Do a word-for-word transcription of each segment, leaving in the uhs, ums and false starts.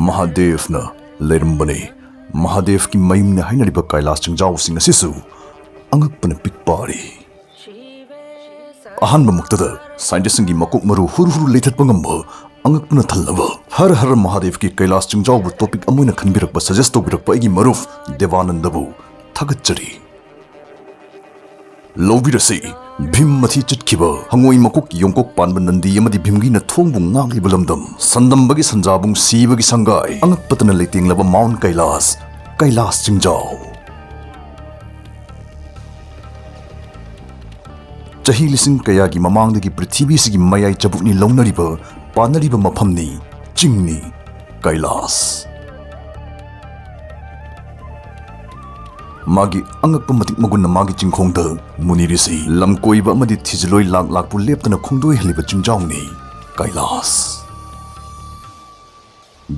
ꯃꯍꯥꯗꯦꯕꯅ ꯂꯩꯔꯝꯕꯅꯤ꯫ ꯃꯍꯥꯗꯦꯕꯀꯤ ꯃꯌꯨꯝꯅꯤ ꯍꯥꯏꯅꯔꯤꯕ ꯀꯩꯂꯥꯁ ꯆꯤꯡꯖꯥꯎꯁꯤꯡ ꯑꯁꯤꯁꯨ ꯑꯉꯛꯄꯅ ꯄꯤꯛ ꯄꯥꯔꯤ꯫ ꯑꯍꯥꯟꯕꯃꯛꯇꯗ ꯁꯥꯏꯟꯇꯤꯁꯁꯤꯡꯒꯤ ꯃꯀꯣꯛ ꯃꯔꯨ ꯍꯨꯔꯨ ꯍꯨꯔꯨ ꯂꯩꯊꯠꯄ ꯉꯝꯕ ꯑꯉꯛꯄꯅ ꯊꯜꯂꯕ ꯍꯔ ꯍꯔ ꯃꯍꯥꯗꯦꯕꯀꯤ ꯀꯩꯂꯥꯁ ꯆꯤꯡꯖꯥꯎꯕꯨ ꯇꯣꯄꯤꯛ ꯑꯃ ꯑꯣꯏꯅ ꯈꯟꯕꯤꯔꯛꯄ, ꯁꯖꯦꯁ ꯇꯧꯕꯤꯔꯛꯄ ꯑꯩꯒꯤ ꯃꯔꯨꯞ ꯗꯦꯕꯥꯅꯟꯗꯕꯨ ꯊꯥꯒꯠꯆꯔꯤ꯫ ꯂꯧꯕꯤꯔꯁꯤ, ꯚꯤꯝ ꯃꯊꯤ ꯆꯤꯠꯈꯤꯕ, ꯍꯉꯣꯏ ꯃꯀꯣꯛ ꯌꯣꯡꯀꯣꯛ ꯄꯥꯟꯕ ꯅꯟꯗꯤ ꯑꯃꯗꯤ ꯚꯤꯝꯒꯤꯅ ꯊꯣꯡꯕꯨ ꯉꯥꯛꯂꯤꯕ ꯂꯝꯗꯝ, ꯁꯟꯗꯝꯕꯒꯤ ꯁꯟꯖꯥꯕꯨꯡ, ꯁꯤꯕꯒꯤ ꯁꯪꯒꯥꯏ, ꯑꯉꯛꯄꯇꯅ ꯂꯩꯇꯦꯡꯂꯕ ꯃꯥꯎꯟ ꯀꯩꯂꯥꯁ, ꯀꯩꯂꯥꯁ ꯆꯤꯡꯖꯥꯎ꯫ ꯆꯍꯤ ꯂꯤꯁꯤꯡ ꯀꯌꯥꯒꯤ ꯃꯃꯥꯡꯗꯒꯤ ꯄ꯭ꯔꯤꯊꯤꯕꯤꯁꯤꯒꯤ ꯃꯌꯥꯏ ꯆꯕꯨꯛꯅꯤ ꯂꯧꯅꯔꯤꯕ, ꯄꯥꯟꯅꯔꯤꯕ ꯃꯐꯝꯅꯤ, ꯆꯤꯡꯅꯤ, ꯀꯩꯂꯥꯁ꯫ ꯃꯥꯒꯤ ꯑꯉꯛꯄ ꯃꯇꯤꯛ ꯃꯒꯨꯟꯅ ꯃꯥꯒꯤ ꯆꯤꯡꯈꯣꯡꯗ ꯃꯨꯅꯤ ꯔꯤꯁꯤ, ꯂꯝꯀꯣꯏꯕ ꯑꯃꯗꯤ ꯊꯤꯖꯤꯜꯂꯣꯏ ꯂꯥꯛ ꯂꯥꯛꯄꯨ ꯂꯦꯞꯇꯅ ꯈꯣꯡꯗꯣꯏꯍꯜꯂꯤꯕ ꯆꯤꯡꯖꯥꯎꯅꯤ, ꯀꯩꯂꯥꯁ꯫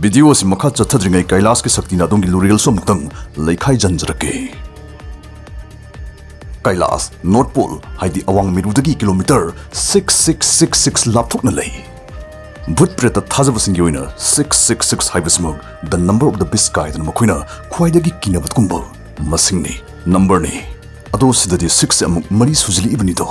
ꯚꯤꯗꯤꯑꯣ ꯑꯁꯤ ꯃꯈꯥ ꯆꯠꯊꯗ꯭ꯔꯤꯉꯩ ꯀꯩꯂꯥꯁꯀꯤ ꯁꯛꯇꯤꯅ ꯑꯗꯣꯝꯒꯤ ꯂꯨꯔꯦꯜꯁꯨ ꯑꯃꯨꯛꯇꯪ ꯂꯩꯈꯥꯏꯖꯟꯖꯔꯛꯀꯦ꯫ ꯀꯩꯂꯥꯁ, ꯅꯣꯔꯠ ꯄꯣꯜ, ꯍꯥꯏꯗꯤ ꯑꯋꯥꯡ ꯃꯤꯔꯨꯗꯒꯤ kilometre six six six six ꯂꯥꯞꯊꯣꯛꯅ ꯂꯩ꯫ ꯚꯨꯠ ꯄ꯭ꯔꯦꯠꯇ ꯊꯥꯖꯕꯁꯤꯡꯒꯤ ꯑꯣꯏꯅ ꯁꯤꯛꯁ ꯁꯤꯛꯁ ꯁꯤꯛꯁ ꯍꯥꯏꯕꯁꯤꯃꯛ the number of the beast ꯀꯥꯏꯗꯅ ꯃꯈꯣꯏꯅ ꯈ꯭ꯋꯥꯏꯗꯒꯤ ꯀꯤꯅꯕꯒꯨꯝꯕ ꯃꯁꯤꯡꯅꯤ, ꯅꯝꯕꯔꯅꯤ꯫ ꯑꯗꯣ ꯁꯤꯗꯗꯤ ꯁꯤꯛꯁꯁꯦ ꯑꯃꯨꯛ ꯃꯔꯤ ꯁꯨꯖꯤꯜꯂꯛꯏꯕꯅꯤꯗꯣ꯫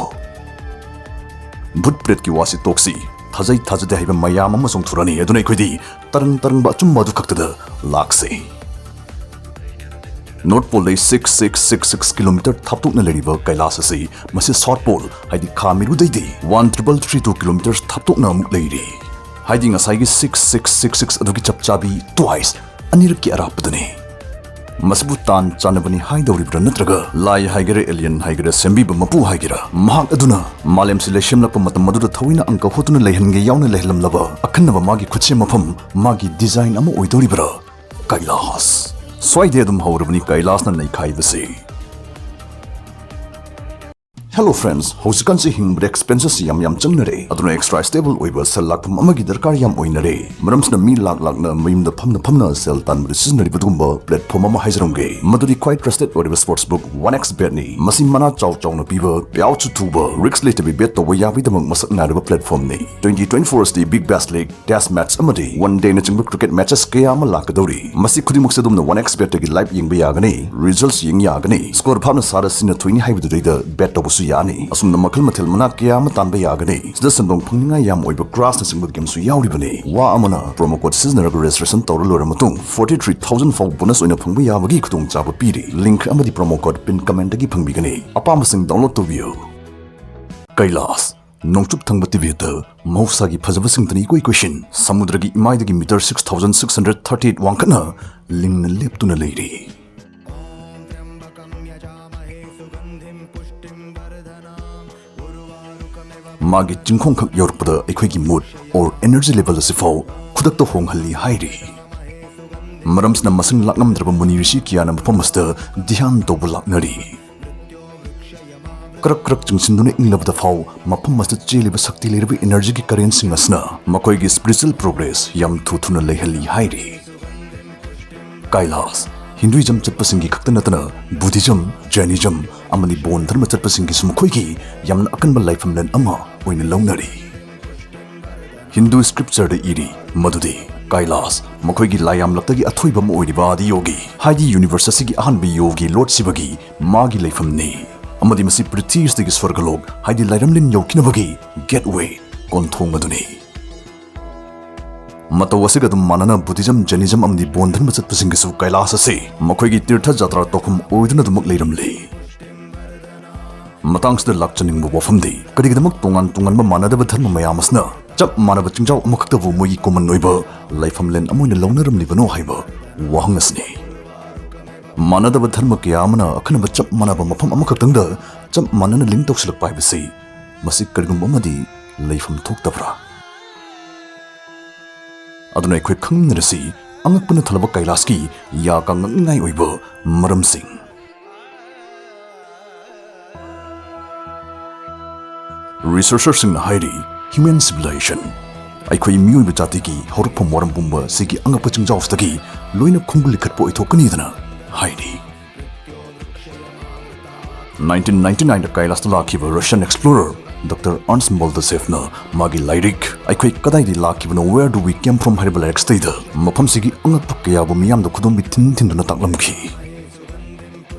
ꯚꯨꯠ ꯄ꯭ꯔꯦꯠꯀꯤ ꯋꯥꯁꯤ ꯇꯣꯛꯁꯤ, ꯊꯥꯖꯩ ꯊꯥꯖꯗꯦ ꯍꯥꯏꯕ ꯃꯌꯥꯝ ꯑꯃ ꯆꯣꯡꯊꯣꯔꯛꯑꯅꯤ꯫ ꯑꯗꯨꯅ ꯑꯩꯈꯣꯏꯗꯤ ꯇꯔꯪ ꯇꯔꯪꯕ ꯑꯆꯨꯝꯕ ꯑꯗꯨ ꯈꯛꯇꯗ ꯂꯥꯛꯁꯤ꯫ ꯅꯣꯔꯠ ꯄꯣꯜꯗꯩ six six six six kilometre ꯊꯥꯞꯇꯣꯛꯅ ꯂꯩꯔꯤꯕ ꯀꯩꯂꯥꯁ ꯑꯁꯤ, ꯃꯁꯤ ꯁꯥꯎꯠ ꯄꯣꯜ, ꯍꯥꯏꯗꯤ ꯈꯥ ꯃꯤꯔꯨꯗꯩꯗꯤ one triple three two kilometre ꯊꯥꯞꯇꯣꯛꯅ ꯑꯃꯨꯛ ꯂꯩꯔꯤ꯫ ꯍꯥꯏꯗꯤ ꯉꯁꯥꯏꯒꯤ ꯁꯤꯛꯁ ꯁꯤꯛꯁ ꯁꯤꯛꯁ ꯁꯤꯛꯁ ꯑꯗꯨꯒꯤ ꯆꯞ ꯆꯥꯕꯤ ꯇ꯭ꯋꯥꯏꯁ, ꯑꯅꯤꯔꯛꯀꯤ ꯑꯔꯥꯞꯄꯗꯅꯤ꯫ ꯃꯁꯤꯕꯨ ꯇꯥꯟ ꯆꯥꯟꯅꯕꯅꯤ ꯍꯥꯏꯗꯧꯔꯤꯕ꯭ꯔꯥ, ꯅꯠꯇ꯭ꯔꯒ ꯂꯥꯏ ꯍꯥꯏꯒꯦꯔꯥ, ꯑꯦꯂꯤꯌꯟ ꯍꯥꯏꯒꯦꯔꯥ, ꯁꯦꯝꯕꯤꯕ ꯃꯄꯨ ꯍꯥꯏꯒꯦꯔꯥ, ꯃꯍꯥꯛ ꯑꯗꯨꯅ ꯃꯥꯂꯦꯝꯁꯤ ꯂꯩꯁꯦꯝꯂꯛꯄ ꯃꯇꯝ ꯑꯗꯨꯗ ꯊꯑꯣꯏꯅ ꯑꯪꯀ ꯍꯣꯠꯇꯨꯅ ꯂꯩꯍꯟꯒꯦ ꯌꯥꯎꯅ ꯂꯩꯍꯜꯂꯝꯂꯕ ꯑꯈꯟꯅꯕ ꯃꯥꯒꯤ ꯈꯨꯠꯁꯦꯝ ꯃꯐꯝ, ꯃꯥꯒꯤ ꯗꯤꯖꯥꯏꯟ ꯑꯃ ꯑꯣꯏꯗꯧꯔꯤꯕ꯭ꯔꯥ? ꯀꯩꯂꯥꯁ꯫ ꯁ꯭ꯋꯥꯏꯗꯩ ꯑꯗꯨꯝ ꯍꯧꯔꯕꯅꯤ ꯀꯩꯂꯥꯁꯅ ꯅꯩꯈꯥꯏꯕꯁꯤ꯫ Hello friends, ꯍꯧꯖꯤꯛꯀꯥꯟꯁꯤ ꯍꯤꯡꯕꯗ expenses ꯌꯥꯝ ꯌꯥꯝ ꯆꯪꯅꯔꯦ꯫ ꯑꯗꯨꯅ extra stable ꯑꯣꯏꯕ ꯁꯦꯜ ꯂꯥꯛꯐꯝ ꯑꯃꯒꯤ ꯗꯔꯀꯥꯔ ꯌꯥꯝ ꯑꯣꯏꯅꯔꯦ꯫ ꯃꯔꯝꯁꯤꯅ ꯃꯤ ꯂꯥꯛ ꯂꯥꯛꯅ ꯃꯌꯨꯝꯗ ꯐꯝꯅ ꯐꯝꯅ ꯁꯦꯜ ꯇꯥꯟꯕꯗ ꯁꯤꯖꯤꯟꯅꯔꯤꯕ ꯑꯗꯨꯒꯨꯝꯕ platform ꯑꯃ ꯍꯥꯏꯖꯔꯝꯒꯦ꯫ ꯃꯗꯨꯗꯤ ꯈ꯭ꯋꯥꯏ trusted ꯑꯣꯏꯔꯤꯕ sports book OneXBet ꯅꯤ꯫ ꯃꯁꯤ ꯃꯅꯥ ꯆꯥꯎ ꯆꯥꯎꯅ ꯄꯤꯕ, payout ꯁꯨ ꯊꯨꯕ, risk ꯂꯩꯇꯕꯤ bet ꯇꯧꯕ ꯌꯥꯕꯒꯤꯗꯃꯛ ꯃꯁꯛ ꯅꯥꯏꯔꯕ platform ꯅꯤ꯫ Twenty twenty-four ꯁꯤꯗꯤ big bash league, test match ꯑꯃꯗꯤ one day ꯅꯆꯤꯡꯕ cricket matches ꯀꯌꯥ ꯑꯃ ꯂꯥꯛꯀꯗꯧꯔꯤ꯫ ꯃꯁꯤ ꯈꯨꯗꯤꯡꯃꯛꯁꯦ ꯑꯗꯣꯝꯅ OneXBet ꯇꯒꯤ live ꯌꯦꯡꯕ ꯌꯥꯒꯅꯤ, results ꯌꯦꯡ ꯌꯥꯒꯅꯤ, score ꯚꯥꯞꯅ ꯁꯥꯔ ꯁꯤꯅ ꯊꯣꯏꯅꯤ ꯍꯥꯏꯕꯗꯨꯗꯩꯗ bet ꯇꯧꯕꯁꯨ ꯌꯥꯅꯤ꯫ ꯑꯁꯨꯝꯅ ꯃꯈꯜ ꯃꯊꯦꯜ ꯃꯅꯥ ꯀꯌꯥ ꯑꯃ ꯇꯥꯟꯕ ꯌꯥꯒꯅꯤ꯫ ꯁꯤꯗ ꯁꯦꯟꯗꯣꯡ ꯐꯪꯅꯤꯡꯉꯥꯏ ꯌꯥꯝ ꯑꯣꯏꯕ crash ꯅꯆꯤꯡꯕ game ꯁꯨ ꯌꯥꯎꯔꯤꯕꯅꯤ꯫ ꯋꯥ ꯑꯃꯅ, promo code ꯁꯤꯖꯤꯟꯅꯔꯒ registration ꯇꯧꯔ ꯂꯣꯏꯔ ꯃꯇꯨꯡ forty three thousand ꯐꯥꯎ bonus ꯑꯣꯏꯅ ꯐꯪꯕ ꯌꯥꯕꯒꯤ ꯈꯨꯗꯣꯡꯆꯥꯕ ꯄꯤꯔꯤ꯫ Link ꯑꯃꯗꯤ promo code pin comment ꯇꯒꯤ ꯐꯪꯕꯤꯒꯅꯤ꯫ ꯑꯄꯥꯝꯕꯁꯤꯡ download ꯇꯧꯕꯤꯌꯨ꯫ ꯀꯩꯂꯥꯁ, ꯅꯣꯡꯆꯨꯞ ꯊꯪꯕ ꯇꯤꯕꯦꯠꯇ ꯃꯍꯧꯁꯥꯒꯤ ꯐꯖꯕꯁꯤꯡꯇꯅ ꯏꯀꯣꯏ ꯀꯣꯏꯁꯤꯟ, ꯁꯃꯨꯗ꯭ꯔꯒꯤ ꯏꯃꯥꯏꯗꯒꯤ meter six thousand six hundred thirty eight ꯋꯥꯡꯈꯠꯅ ꯂꯤꯡꯅ ꯂꯦꯞꯇꯨꯅ ꯂꯩꯔꯤ꯫ ꯃꯥꯒꯤ ꯆꯤꯡꯈꯣꯡꯈꯛ ꯌꯧꯔꯛꯄꯗ ꯑꯩꯈꯣꯏꯒꯤ mood or energy level ꯑꯁꯤꯐꯥꯎ ꯈꯨꯗꯛꯇ ꯍꯣꯡꯍꯜꯂꯤ ꯍꯥꯏꯔꯤ꯫ ꯃꯔꯝꯁꯤꯅ ꯃꯁꯤꯡ ꯂꯥꯛꯉꯝꯗ꯭ꯔꯕ ꯃꯨꯅꯤ ꯔꯤꯁꯤ ꯀꯌꯥꯅ ꯃꯐꯝ ꯑꯁꯤꯗ ꯙ꯭ꯌꯥꯟ ꯇꯧꯕ ꯂꯥꯛꯅꯔꯤ꯫ ꯀ꯭ꯔꯛ ꯀ꯭ꯔꯛ ꯆꯤꯡꯁꯤꯟꯗꯨꯅ ꯏꯪꯂꯕꯗ ꯐꯥꯎ ꯃꯐꯝ ꯑꯁꯤꯗ ꯆꯦꯜꯂꯤꯕ ꯁꯛꯇꯤ ꯂꯩꯔꯕ energy ꯒꯤ current ꯁꯤꯡ ꯑꯁꯤꯅ ꯃꯈꯣꯏꯒꯤ spiritual progress ꯌꯥꯝ ꯊꯨ ꯊꯨꯅ ꯂꯩꯍꯜꯂꯤ ꯍꯥꯏꯔꯤ꯫ ꯀꯩꯂꯥꯁ, Hinduism ꯆꯠꯄꯁꯤꯡꯒꯤ ꯈꯛꯇ ꯅꯠꯇꯅ Buddhism, Jainism ꯑꯃꯗꯤ ꯕꯣꯟ ꯙꯔꯃ ꯆꯠꯄꯁꯤꯡꯒꯤꯁꯨ ꯃꯈꯣꯏꯒꯤ ꯌꯥꯝꯅ ꯑꯀꯟꯕ ꯂꯥꯏꯐꯝꯂꯦꯟ ꯑꯃ ꯑꯣꯏꯅ ꯂꯧꯅꯔꯤ꯫ ꯍꯤꯟꯗꯨ scripture ꯗ ꯏꯔꯤ ꯃꯗꯨꯗꯤ ꯀꯩꯂꯥꯁ ꯃꯈꯣꯏꯒꯤ ꯂꯥꯏꯌꯥꯝꯂꯛꯇꯒꯤ ꯑꯊꯣꯏꯕ ꯑꯃ ꯑꯣꯏꯔꯤꯕ ꯑꯥꯗꯤꯌꯣꯒꯤ, ꯍꯥꯏꯗꯤ universe ꯑꯁꯤꯒꯤ ꯑꯍꯥꯟꯕ ꯌꯣꯒꯤ lord ꯁꯤꯕꯒꯤ ꯃꯥꯒꯤ ꯂꯩꯐꯝꯅꯤ꯫ ꯑꯃꯗꯤ ꯃꯁꯤ ꯄ꯭ꯔꯤꯊꯤ ꯑꯁꯤꯗꯒꯤ ꯁ꯭ꯋꯔꯒꯂꯣꯛ, ꯍꯥꯏꯗꯤ ꯂꯥꯏꯔꯝꯂꯦꯟ ꯌꯧꯈꯤꯅꯕꯒꯤ gateway, ꯀꯣꯟꯊꯣꯡ ꯑꯗꯨꯅꯤ꯫ ꯃꯇꯧ ꯑꯁꯤꯒ ꯑꯗꯨꯝ ꯃꯥꯟꯅꯅ Buddhism, Jainism ꯑꯃꯗꯤ ꯕꯣꯟ ꯙꯔꯃ ꯆꯠꯄꯁꯤꯡꯒꯤꯁꯨ ꯀꯩꯂꯥꯁ ꯑꯁꯤ ꯃꯈꯣꯏꯒꯤ ꯇꯤꯔꯊ ꯖꯥꯇ꯭ꯔꯥ ꯇꯧꯐꯝ ꯑꯣꯏꯗꯨꯅ ꯑꯗꯨꯃꯛ ꯂꯩꯔꯝꯂꯤ꯫ ꯃꯇꯥꯡꯁꯤꯗ ꯂꯥꯛꯆꯅꯤꯡꯕ ꯋꯥꯐꯝꯗꯤ, ꯀꯔꯤꯒꯤꯗꯃꯛ ꯇꯣꯉꯥꯟ ꯇꯣꯉꯥꯟꯕ ꯃꯥꯟꯅꯗꯕ ꯙꯔꯃ ꯃꯌꯥꯝ ꯑꯁꯤꯅ ꯆꯞ ꯃꯥꯟꯅꯕ ꯆꯤꯡꯖꯥꯎ ꯑꯃꯈꯛꯇꯕꯨ ꯃꯣꯏꯒꯤ common ꯑꯣꯏꯕ ꯂꯥꯏꯐꯝꯂꯦꯟ ꯑꯃ ꯑꯣꯏꯅ ꯂꯧꯅꯔꯝꯂꯤꯕꯅꯣ ꯍꯥꯏꯕ ꯋꯥꯍꯪ ꯑꯁꯤꯅꯤ꯫ ꯃꯥꯟꯅꯗꯕ ꯙꯔꯃ ꯀꯌꯥ ꯑꯃꯅ ꯑꯈꯟꯅꯕ ꯆꯞ ꯃꯥꯟꯅꯕ ꯃꯐꯝ ꯑꯃꯈꯛꯇꯪꯗ ꯆꯞ ꯃꯥꯟꯅꯅ link ꯇꯧꯁꯤꯜꯂꯛꯄ ꯍꯥꯏꯕꯁꯤ, ꯃꯁꯤ ꯀꯔꯤꯒꯨꯝꯕ ꯑꯃꯗꯤ ꯂꯩꯐꯝ ꯊꯣꯛꯇꯕ꯭ꯔꯥ? ꯑꯗꯨꯅ ꯑꯩꯈꯣꯏ ꯈꯪꯃꯤꯟꯅꯔꯁꯤ ꯑꯉꯛꯄꯅ ꯊꯜꯂꯕ ꯀꯩꯂꯥꯁꯀꯤ ꯌꯥ ꯀꯥ ꯉꯛꯅꯤꯡꯉꯥꯏ ꯑꯣꯏꯕ ꯃꯔꯝꯁꯤꯡ꯫ Researcherꯁꯤꯡꯅ ꯍꯥꯏꯔꯤ, human civilization, ꯑꯩꯈꯣꯏ ꯃꯤꯑꯣꯏꯕ ꯖꯥꯇꯤꯒꯤ ꯍꯧꯔꯛꯐꯝ ꯋꯥꯔꯝ ꯄꯨꯝꯕ ꯁꯤꯒꯤ ꯑꯉꯛꯄ ꯆꯤꯡꯖꯥꯎꯁꯤꯗꯒꯤ ꯂꯣꯏꯅ ꯈꯣꯡꯒꯨꯜ ꯂꯤꯈꯠꯄ ꯑꯣꯏꯊꯣꯛꯀꯅꯤꯗꯅ ꯍꯥꯏꯔꯤ꯫ Nineteen ninety nineꯗ ꯀꯥꯏꯂꯥꯁꯇ ꯂꯥꯛꯈꯤꯕ Russian explorer Doctor Ernst Moldasevꯅ ꯃꯥꯒꯤ ꯂꯥꯏꯔꯤꯛ ꯑꯩꯈꯣꯏ ꯀꯗꯥꯏꯗꯒꯤ ꯂꯥꯛꯈꯤꯕꯅꯣ, Where Do We Came From ꯍꯥꯏꯔꯤꯕ ꯂꯥꯏꯔꯤꯛꯁꯤꯗꯩꯗ ꯃꯐꯝꯁꯤꯒꯤ ꯑꯉꯛꯄ ꯀꯌꯥꯕꯨ ꯃꯤꯌꯥꯝꯗ ꯈꯨꯗꯣꯝꯕꯤ ꯊꯤꯟ ꯊꯤꯟꯗꯨꯅ ꯇꯥꯛꯂꯝꯈꯤ꯫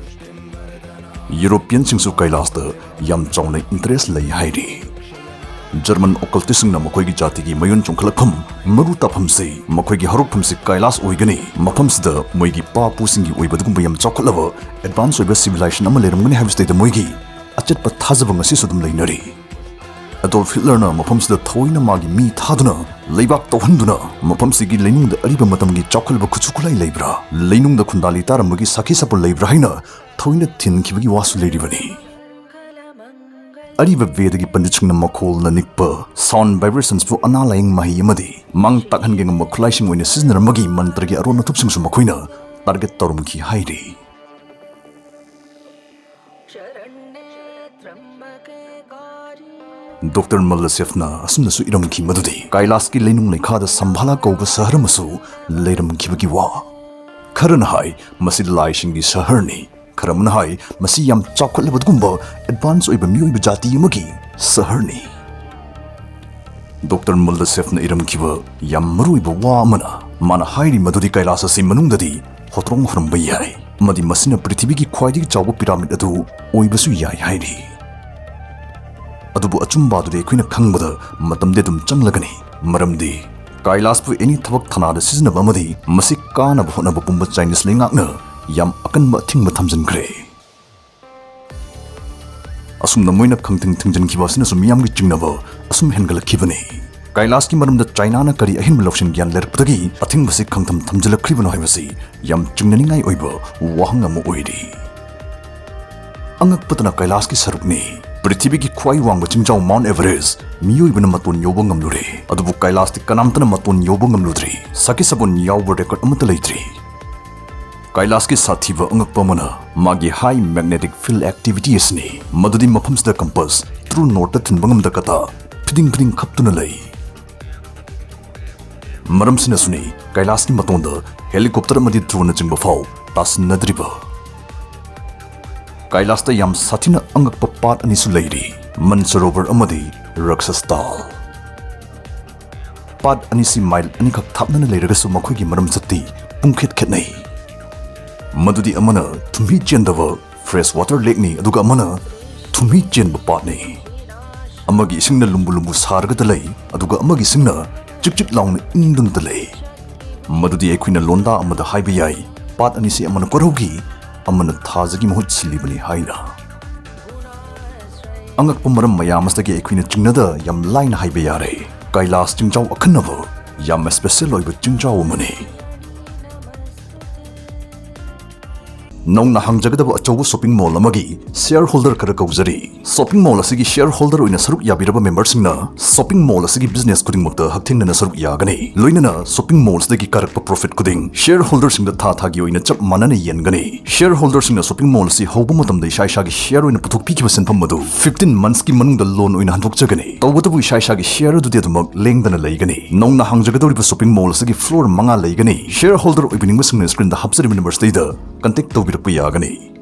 ꯌꯨꯔꯣꯄꯤꯌꯟꯁꯤꯡꯁꯨ ꯀꯩꯂꯥꯁꯇ ꯌꯥꯝ ꯆꯥꯎꯅ interest ꯂꯩ ꯍꯥꯏꯔꯤ꯫ ꯖꯔꯃꯟ occultꯁꯤꯡꯅ ꯃꯈꯣꯏꯒꯤ ꯖꯥꯇꯤꯒꯤ ꯃꯌꯣꯟ ꯆꯣꯡꯈꯠꯂꯛꯐꯝ, ꯃꯔꯨ ꯇꯥꯐꯝꯁꯤ ꯃꯈꯣꯏꯒꯤ ꯍꯧꯔꯛꯐꯝꯁꯤ ꯀꯩꯂꯥꯁ ꯑꯣꯏꯒꯅꯤ, ꯃꯐꯝꯁꯤꯗ ꯃꯣꯏꯒꯤ ꯄꯥ ꯄꯨꯁꯤꯡꯒꯤ ꯑꯣꯏꯕ ꯑꯗꯨꯒꯨꯝꯕ ꯌꯥꯝ ꯆꯥꯎꯈꯠꯂꯕ advance ꯑꯣꯏꯕ civilization ꯑꯃ ꯂꯩꯔꯝꯒꯅꯤ ꯍꯥꯏꯕꯁꯤꯗꯩꯗ ꯃꯣꯏꯒꯤ ꯑꯆꯦꯠꯄ ꯊꯥꯖꯕ ꯉꯁꯤꯁꯨ ꯑꯗꯨꯝ ꯂꯩꯅꯔꯤ꯫ ꯑꯦꯗꯣꯜꯐ ꯍꯤꯠꯂꯔꯅ ꯃꯐꯝꯁꯤꯗ ꯊꯑꯣꯏꯅ ꯃꯥꯒꯤ ꯃꯤ ꯊꯥꯗꯨꯅ, ꯂꯩꯕꯥꯛ ꯇꯧꯍꯟꯗꯨꯅ, ꯃꯐꯝꯁꯤꯒꯤ ꯂꯩꯅꯨꯡꯗ ꯑꯔꯤꯕ ꯃꯇꯝꯒꯤ ꯆꯥꯎꯈꯠꯂꯕ ꯈꯨꯠꯁꯨ ꯈꯨꯠꯂꯥꯏ ꯂꯩꯕ꯭ꯔꯥ, ꯂꯩꯅꯨꯡꯗ ꯈꯨꯟꯗꯥ ꯂꯩꯇꯥꯔꯝꯕꯒꯤ ꯁꯥꯈꯤ ꯁꯥꯄꯣꯜ ꯂꯩꯕ꯭ꯔꯥ ꯍꯥꯏꯅ ꯊꯑꯣꯏꯅ ꯊꯤꯟꯈꯤꯕꯒꯤ ꯋꯥꯁꯨ ꯂꯩꯔꯤꯕꯅꯤ꯫ ꯑꯔꯤꯕ ꯚꯦꯗꯒꯤ ꯄꯟꯗꯤꯠꯁꯤꯡꯅ ꯃꯈꯣꯜꯅ ꯅꯤꯛꯄ sound vibrationsꯄꯨ ꯑꯅꯥ ꯂꯥꯌꯦꯡ ꯃꯍꯩ ꯑꯃꯗꯤ ꯃꯥꯡ ꯇꯥꯛꯍꯟꯒꯦ ꯉꯝꯕ ꯈꯨꯠꯂꯥꯏꯁꯤꯡ ꯑꯣꯏꯅ ꯁꯤꯖꯤꯟꯅꯔꯝꯕꯒꯤ ꯃꯟꯇ꯭ꯔꯒꯤ ꯑꯔꯣꯟ ꯑꯊꯨꯞꯁꯤꯡꯁꯨ ꯃꯈꯣꯏꯅ target ꯇꯧꯔꯝꯈꯤ ꯍꯥꯏꯔꯤ꯫ ꯗꯣꯛꯇꯔ ꯃꯜꯂꯁꯦꯐꯅ ꯑꯁꯨꯝꯅꯁꯨ ꯏꯔꯝꯈꯤ ꯃꯗꯨꯗꯤ ꯀꯥꯏꯂꯥꯁꯀꯤ ꯂꯩꯅꯨꯡ ꯂꯩꯈꯥꯗ ꯁꯝꯚꯥꯂꯥ ꯀꯧꯕ ꯁꯍꯔ ꯑꯃꯁꯨ ꯂꯩꯔꯝꯈꯤꯕꯒꯤ ꯋꯥ꯫ ꯈꯔꯅ ꯍꯥꯏ ꯃꯁꯤ ꯂꯥꯏꯁꯤꯡꯒꯤ ꯁꯍꯔꯅꯤ, ꯈꯔ ꯑꯃꯅ ꯍꯥꯏ ꯃꯁꯤ ꯌꯥꯝ ꯆꯥꯎꯈꯠꯂꯕ ꯑꯗꯨꯒꯨꯝꯕ advance ꯑꯣꯏꯕ ꯃꯤꯑꯣꯏꯕ ꯖꯥꯇꯤ ꯑꯃꯒꯤ ꯁꯍꯔꯅꯤ꯫ ꯗꯣꯛꯇꯔ ꯃꯜꯂꯁꯦꯐꯅ ꯏꯔꯝꯈꯤꯕ ꯌꯥꯝ ꯃꯔꯨꯑꯣꯏꯕ ꯋꯥ ꯑꯃꯅ, ꯃꯥꯅ ꯍꯥꯏꯔꯤ ꯃꯗꯨꯗꯤ ꯀꯩꯂꯥꯁ ꯑꯁꯤ ꯃꯅꯨꯡꯗꯗꯤ ꯍꯣꯇ꯭ꯔꯣꯡ ꯍꯨꯔꯝꯕ ꯌꯥꯏ ꯑꯃꯗꯤ ꯃꯁꯤꯅ ꯄ꯭ꯔꯤꯊꯤꯕꯤꯒꯤ ꯈ꯭ꯋꯥꯏꯗꯒꯤ ꯆꯥꯎꯕ pyramid ꯑꯗꯨ ꯑꯣꯏꯕꯁꯨ ꯌꯥꯏ ꯍꯥꯏꯔꯤ꯫ ꯑꯗꯨꯕꯨ ꯑꯆꯨꯝꯕ ꯑꯗꯨꯗꯤ ꯑꯩꯈꯣꯏꯅ ꯈꯪꯕꯗ ꯃꯇꯝꯗꯤ ꯑꯗꯨꯝ ꯆꯪꯂꯒꯅꯤ, ꯃꯔꯝꯗꯤ ꯀꯩꯂꯥꯁꯄꯨ any ꯊꯕꯛ ꯊꯅꯥꯗ ꯁꯤꯖꯤꯟꯅꯕ ꯑꯃꯗꯤ ꯃꯁꯤ ꯀꯥꯅꯕ ꯍꯣꯠꯅꯕ ꯄꯨꯝꯕ ꯆꯥꯏꯅꯤꯁ ꯂꯩꯉꯥꯛꯅ ꯌꯥꯝ ꯑꯀꯟꯕ ꯑꯊꯤꯡꯕ ꯊꯝꯖꯤꯟꯈ꯭ꯔꯦ꯫ ꯑꯁꯨꯝꯅ ꯃꯣꯏꯅ ꯈꯪꯊꯤꯡ ꯊꯤꯡꯖꯤꯟꯈꯤꯕ ꯑꯁꯤꯅꯁꯨ ꯃꯤꯌꯥꯝꯒꯤ ꯆꯤꯡꯅꯕ ꯑꯁꯨꯝ ꯍꯦꯟꯒꯠꯂꯛꯈꯤꯕꯅꯤ꯫ ꯀꯩꯂꯥꯁꯀꯤ ꯃꯔꯝꯗ ꯆꯥꯏꯅꯥꯅ ꯀꯔꯤ ꯑꯍꯦꯟꯕ ꯂꯧꯁꯤꯡ ꯒ꯭ꯌꯥꯟ ꯂꯩꯔꯛꯄꯗꯒꯤ ꯑꯊꯤꯡꯕꯁꯤ ꯈꯪꯊꯝ ꯊꯝꯖꯤꯜꯂꯛꯈ꯭ꯔꯤꯕꯅꯣ ꯍꯥꯏꯕꯁꯤ ꯌꯥꯝ ꯆꯤꯡꯅꯅꯤꯡꯉꯥꯏ ꯑꯣꯏꯕ ꯋꯥꯍꯪ ꯑꯃ ꯑꯣꯏꯔꯤ꯫ ꯑꯉꯛꯄꯇꯅ ꯀꯩꯂꯥꯁꯀꯤ ꯁꯔꯨꯛꯅꯤ꯫ ꯄ꯭ꯔꯤꯊꯤꯕꯤꯒꯤ ꯈ꯭ꯋꯥꯏ ꯋꯥꯡꯕ ꯆꯤꯡꯖꯥꯎ Mount Everest ꯃꯤꯑꯣꯏꯕꯅ ꯃꯇꯣꯟ ꯌꯧꯕ ꯉꯝꯂꯨꯔꯦ, ꯑꯗꯨꯕꯨ ꯀꯩꯂꯥꯁꯇꯤ ꯀꯅꯥꯝꯇꯅ ꯃꯇꯣꯟ ꯌꯧꯕ ꯉꯝꯂꯨꯗ꯭ꯔꯤ꯫ ꯁꯥꯈꯤ ꯁꯥꯕꯣꯟ ꯌꯥꯎꯕ record ꯑꯃꯠꯇ ꯂꯩꯇ꯭ꯔꯤ꯫ ꯀꯩꯂꯥꯁꯀꯤ ꯁꯥꯊꯤꯕ ꯑꯉꯛꯄ ꯑꯃꯅ ꯃꯥꯒꯤ high magnetic field activity ꯑꯁꯤꯅꯤ, ꯃꯗꯨꯗꯤ ꯃꯐꯝꯁꯤꯗ compass true northꯇ ꯊꯤꯟꯕ ꯉꯝꯗ ꯀꯇꯥ ꯐꯤꯗꯤꯡ ꯐꯤꯗꯤꯡ ꯈꯞꯇꯨꯅ ꯂꯩ꯫ ꯃꯔꯝꯁꯤꯅꯁꯨꯅꯤ ꯀꯩꯂꯥꯁꯀꯤ ꯃꯇꯣꯟꯗ helicopter ꯑꯃꯗꯤ droneꯅꯆꯤꯡꯕ ꯐꯥꯎ ꯇꯥꯁꯤꯟꯅꯗ꯭ꯔꯤꯕ꯫ ꯀꯩꯂꯥꯁꯇ ꯌꯥꯝ ꯁꯥꯊꯤꯅ ꯑꯉꯛꯄ ꯄꯥꯠ ꯑꯅꯤꯁꯨ ꯂꯩꯔꯤ, ꯃꯟꯁꯔꯣꯕꯔ ꯑꯃꯗꯤ ꯔꯛꯁꯁꯇꯥꯜ꯫ ꯄꯥꯠ ꯑꯅꯤꯁꯤ ꯃꯥꯏꯜ ꯑꯅꯤꯈꯛ ꯊꯥꯞꯅꯅ ꯂꯩꯔꯒꯁꯨ ꯃꯈꯣꯏꯒꯤ ꯃꯔꯝ ꯆꯠꯇꯤ ꯄꯨꯡꯈꯦꯠ ꯈꯦꯠꯅꯩ꯫ ꯃꯗꯨꯗꯤ ꯑꯃꯅ ꯊꯨꯝꯍꯤ ꯆꯦꯟꯗꯕ fresh water lakeꯅꯤ, ꯑꯗꯨꯒ ꯑꯃꯅ ꯊꯨꯝꯍꯤ ꯆꯦꯟꯕ ꯄꯥꯠꯅꯤ꯫ ꯑꯃꯒꯤ ꯏꯁꯤꯡꯅ ꯂꯨꯝꯕꯨ ꯂꯨꯝꯕꯨ ꯁꯥꯔꯒꯗ ꯂꯩ, ꯑꯗꯨꯒ ꯑꯃꯒꯤ ꯏꯁꯤꯡꯅ ꯆꯤꯛ ꯆꯤꯛ ꯂꯥꯎꯅ ꯏꯪꯗꯨꯅꯇ ꯂꯩ꯫ ꯃꯗꯨꯗꯤ ꯑꯩꯈꯣꯏꯅ ꯂꯣꯟꯗꯥ ꯑꯃꯗ ꯍꯥꯏꯕ ꯌꯥꯏ, ꯄꯥꯠ ꯑꯅꯤꯁꯤ ꯑꯃꯅ ꯀꯣꯔꯧꯒꯤ, ꯑꯃꯅ ꯊꯥꯖꯒꯤ ꯃꯍꯨꯠ ꯁꯤꯜꯂꯤꯕꯅꯤ ꯍꯥꯏꯅ꯫ ꯑꯉꯛꯄ ꯃꯔꯝ ꯃꯌꯥꯝ ꯑꯁꯤꯗꯒꯤ ꯑꯩꯈꯣꯏꯅ ꯆꯤꯡꯅꯗ ꯌꯥꯝ ꯂꯥꯏꯅ ꯍꯥꯏꯕ ꯌꯥꯔꯦ, ꯀꯩꯂꯥꯁ ꯆꯤꯡꯖꯥꯎ ꯑꯈꯟꯅꯕ ꯌꯥꯝꯅ special ꯑꯣꯏꯕ ꯆꯤꯡꯖꯥꯎ ꯑꯃꯅꯤ꯫ ꯅꯧꯅ ꯍꯥꯡꯖꯒꯗꯕ ꯑꯆꯧꯕ shopping mall ꯑꯃꯒꯤ shareholder ꯈꯔ ꯀꯧꯖꯔꯤ꯫ Shopping mall ꯑꯁꯤꯒꯤ shareholder ꯑꯣꯏꯅ ꯁꯔꯨꯛ ꯌꯥꯕꯤꯔꯕ memberꯁꯤꯡꯅ shopping mall ꯑꯁꯤꯒꯤ business ꯈꯨꯗꯤꯡꯃꯛꯇ ꯍꯛꯊꯦꯡꯅꯅ ꯁꯔꯨꯛ ꯌꯥꯒꯅꯤ꯫ ꯂꯣꯏꯅꯅ shopping mall ꯑꯁꯤꯗꯒꯤ ꯀꯥꯔꯛꯄ profit ꯈꯨꯗꯤꯡ shareholderꯁꯤꯡꯗ ꯊꯥ ꯊꯥꯒꯤ ꯑꯣꯏꯅ ꯆꯞ ꯃꯥꯟꯅꯅ ꯌꯦꯟꯒꯅꯤ꯫ Shareholderꯁꯤꯡꯅ shopping mall ꯑꯁꯤ ꯍꯧꯕ ꯃꯇꯝꯗ ꯏꯁꯥ ꯏꯁꯥꯒꯤ share ꯑꯣꯏꯅ ꯄꯨꯊꯣꯛꯄꯤꯈꯤꯕ ꯁꯦꯟꯐꯝ ꯑꯗꯨ fifteen monthsꯀꯤ ꯃꯅꯨꯡꯗ loan ꯑꯣꯏꯅ ꯍꯟꯗꯣꯛꯆꯒꯅꯤ꯫ ꯇꯧꯕꯇꯕꯨ ꯏꯁꯥ ꯏꯁꯥꯒꯤ share ꯑꯗꯨꯗꯤ ꯑꯗꯨꯃꯛ ꯂꯦꯡꯗꯅ ꯂꯩꯒꯅꯤ꯫ ꯅꯧꯅ ꯍꯥꯡꯖꯒꯗꯧꯔꯤꯕ shopping mall ꯑꯁꯤꯒꯤ floor ꯃꯉꯥ ꯂꯩꯒꯅꯤ꯫ Shareholder ꯑꯣꯏꯕꯤꯅꯤꯡꯕꯁꯤꯡꯅ screenꯗ ꯍꯥꯞꯆꯔꯤꯕ numberꯁꯤꯗꯩꯗ contact ꯇꯧꯕꯤꯔꯛꯄ ꯌꯥꯒꯅꯤ꯫